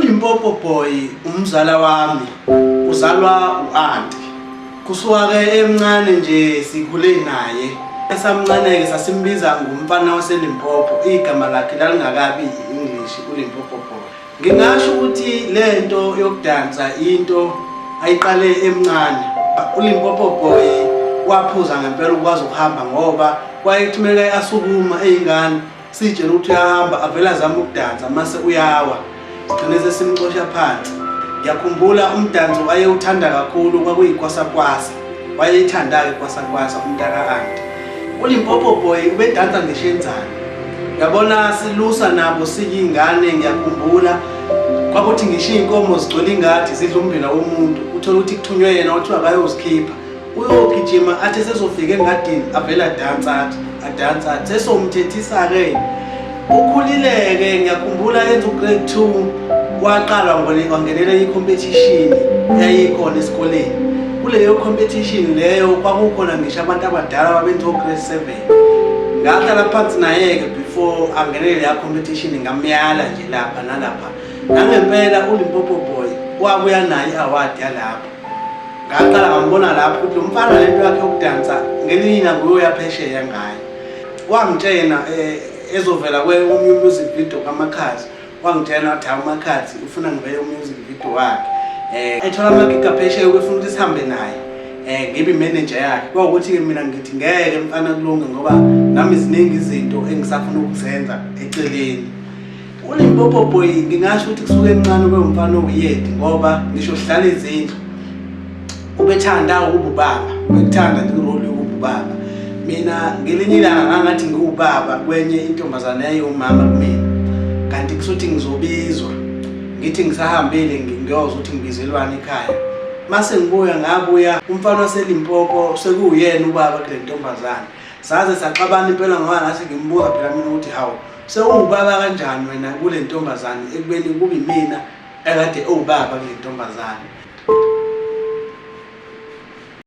ULimpopo Boy umzala wami, uzalwa u-anti. Kusuka-ke emncane nje sikhule naye. Esamncane-ke sasimbiza ngumfana waseLimpopo, igama lakhe lalingakabi i-English uLimpopo Boy. Ngingasho ukuthi le nto yokudansa into ayiqale emncane. ULimpopo Boy waphuza ngempela ukwazi ukuhamba ngoba wayethi meke asukuma eyingane sitshela ukuthi uyahamba avele azame ukudansa mase uyawa sigcine sesimxosha phansi. Ngiyakhumbula umdanso ayewuthanda kakhulu kwakuyikwasakwasa, wayeyithanda-ke ikwasakwasa umntaka-anti. ULimpopo Boy ubedansa ngeshenzane. Uyabona silusa nabo siyingane ngiyakhumbula kwakuthi ngisho iy'nkomo zigcwele ingadi zidla ummbila womuntu uthole ukuthi kuthunywe yena wathiwa akayozikhipha uyogijima athi esezofika engadini avele adansa athi adansa athi sesomthethisa-ke ukhulile-ke ngiyakhumbula enza ugrade 2 waqala wangenela i-competition eyayikhona esikoleni kuleyo competition leyo kwakukhona ngisho abantu abadala babenza o-grade 7 ngahlala phansi naye-ke before angenele leya competition ngamyala nje lapha nalapha nangempela uLimpopo Boy wabuya nayo i-award yalapho ngaqala ngambona lapho ukuthi lo mfana lento yakhe yokudansa ngelinye ilanga uyoya phesheya ngayo wangitshena eh, ezovela kwe music video kaMakhazi wangitshena wathi hawu uMakhazi ufuna ngivele umusic video wakhe eh ethola amagiga phesheya ubefuna ukuthi sihambe naye eh ngibe manager yakhe kwawukuthi ke mina ngithi ngeke mfana kulunge ngoba nami ziningi izinto engisafuna ukuzenza eceleni uLimpopo Boy ngingasho ukuthi kusuke emncane ube umfana owuyedi ngoba ngisho sihlala izindlu ubethanda ukuba ubaba ubekuthanda nje irole yokuba ubaba mina ngelinye ilanga ngangathi ngiwubaba kwenye intombazane yayiwumama kumina kanti kusuthi ngizobizwa ngithi ngisahambile ngiyozwa ukuthi ngibizelwani ekhaya mase ngibuya ngabuya umfana waseLimpopo sekuwuyena ubaba kule ntombazane saze saxabana impela ngoba ngase ngimbuza phela mina ukuthi hawu sewuwubaba kanjani wena kule ntombazane ekubeni kube imina ekade ewubaba kule ntombazane.